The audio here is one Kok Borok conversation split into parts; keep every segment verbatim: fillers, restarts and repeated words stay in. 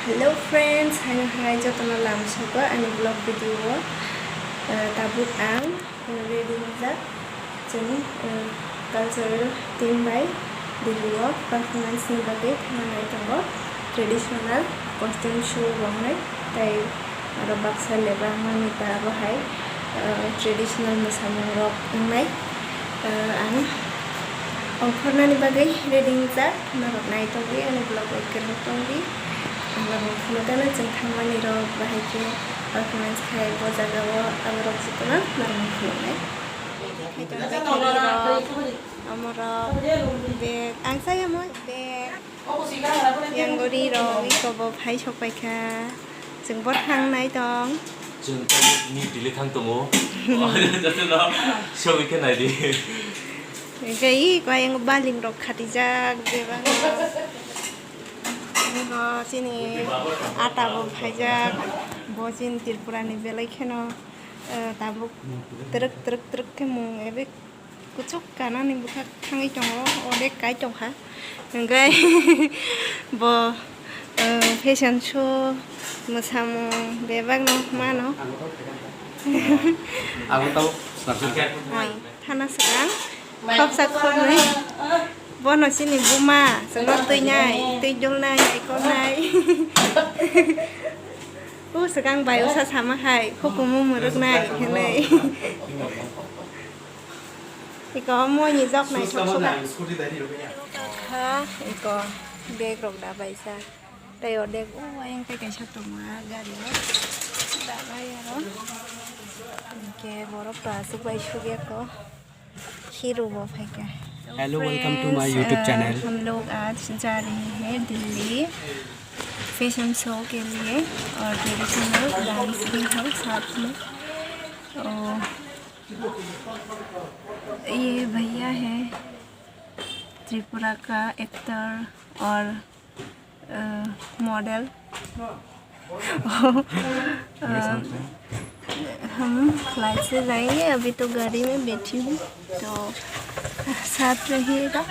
Hello friends, haino hai jotono lam sogo ani vlog video o. Eh, tabuk ang, eh, ready wngjak. Chwng, eh, cultural team bai Delhi o performance ni bagwi thangna nai tongo. Traditional costume show rok wngnai, tei oro baksa lebak mani ta abo hai, eh, traditional mwsamung rok wngnai. Eh, ang ongkhornani bagwi ready wngjak. Norok nai tongdi, ani vlog bai kwrwng tongdi. Norok phunukgano chwng thangmani rok bahai khe performance khai bo jaga o, aborok jotono norok phunuknai. Kaitor bai khe rok, amorok bag, ang saya mo bag. Yang gori rok iko bo phai sok pai kha. Chwng bo thang nai tong. Chwng tei ni Delhi thang tongo. Jotono sogwi khe nai di. Hingke i kayang baling rok khatijak bebak. Ego chini ata bo phaijak. Bo chini Tripura ni belai kheno, eh, tabuk twrwk twrwk twrwk khe mung ebe kuchuk kanani bwkhak thangwi tongo, odek kai tongkha. Hingke bo, eh, fashion show mwsamung bebak no mano. Abo tau snapshot khe. Hai, thana swkang. Khopsa khopnwi. Bono chini buma, chwngno twi nai, twi dul nai, naikolnai. O swkang bai usa sama hai, hukumu mwrwknai hinwi. Iko moi ni jok nai thok suka. Kha, iko bag rok da baisa. Tei odek o ayang tei kaisa tongo a gari o. Da bai aro. Hingke borok to aswk bai sugya ko. Hero bo phaikha. Hello, welcome to my YouTube channel. हम लोग आज जा रहे हैं Delhi fashion show के लिए और traditional dance भी है साथ में। तो ये भैया है त्रिपुरा का एक्टर और अ, मॉडल। अ, हम फ्लाइट से जाएंगे, अभी तो गाड़ी में बैठी हूँ, तो साथ रहिएगा।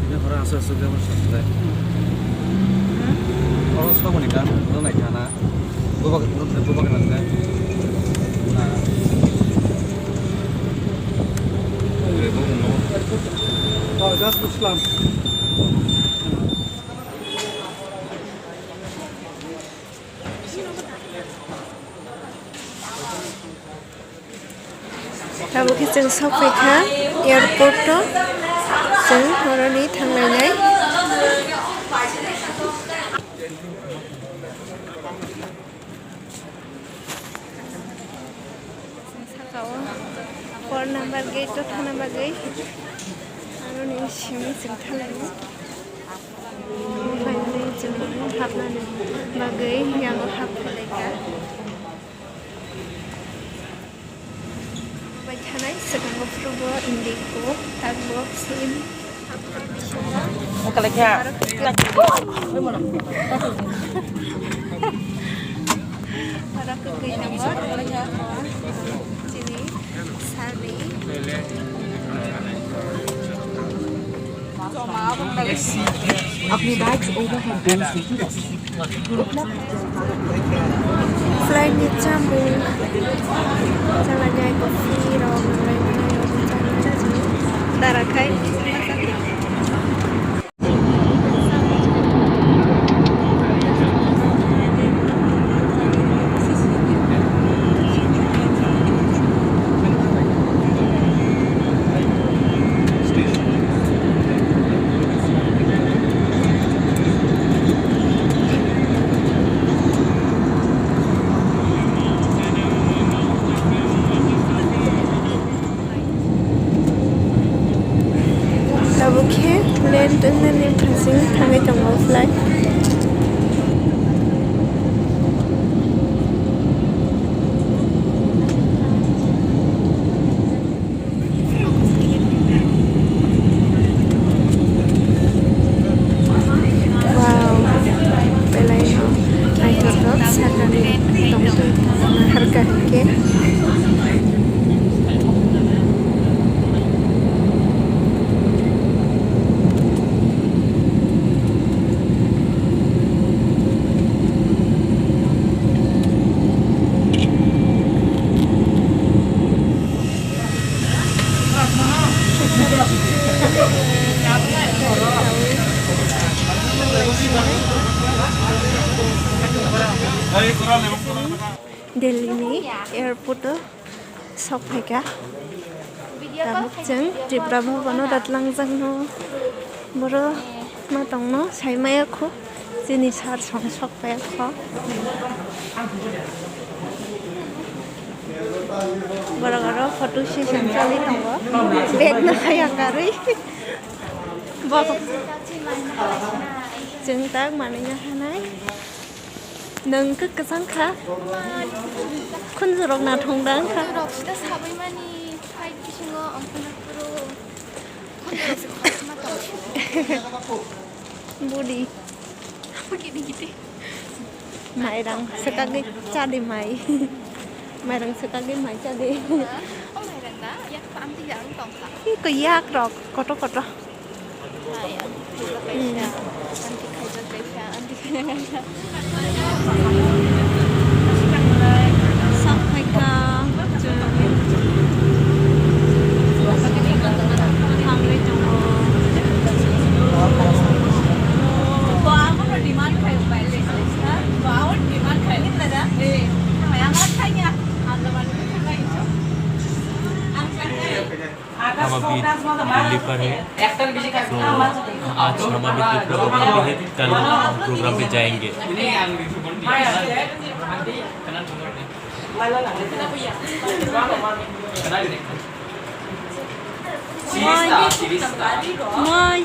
Ini orang asal sudah masuk sudah. Orang suka menikah, orang naik sana. Gue pakai, gue pakai nanti. Nah. Oh, just Islam. Tabuk khe chwng sok phaikha airport o, chwng horoni thanglainai. Saka o four number gate o thana bagwi aroni simi chwng thanglainai. Finally, chwng hapnani bagwi yango hap phailaikha. Bai thanai swkango phuru bo Indigo, tak bo sim. Oro kwrwi number, chini sarni. अपने bags overhead bills नहीं रख सकते। Flight ni chamung, chalajai coffee rok, dara khai. Offline. Wow, belai no naithotok sakani tongthok naharkha hinkhe. Delhi ni airport o sok phaikha. Tabuk chwng Tripura Bhavan o datlangjak no. Boro ma tongno sai maya kho. Chini sir song sok phaikha. Borok aro photo session choli tongo. Bag no haya karwi. Bo chwng tak manwi no hanai. Nwng khe kwchang kha? Khunjurok nathong dang kha? Khunjurok sida sabai mani fight bisingo ang khuna kuro. Khunjurok se khorokma tong. Budi. Gidi gidi. Mairang swkagwi chadi mai. Mairang swkagwi mai chadi. O mairang da? Yak pa amti yang tong kha. Iko yak rok koto koto. हम अभी दिल्ली पर हैं, तो आज हम अभी त्रिपुरा भवन पे हैं, कल हम प्रोग्राम पे जाएंगे। Moi. Moi.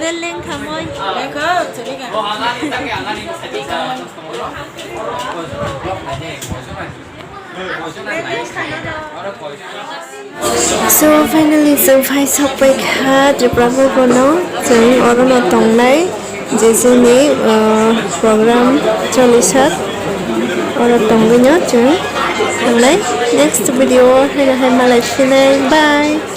Leleng kha moi. So finally chwng phai sok pai kha Tripura Bhavan o, chwng oro no tongnai je chini, uh, program choli sak, oro tongwi no chwng thangnai next video o, haino hai malai sinai, bye.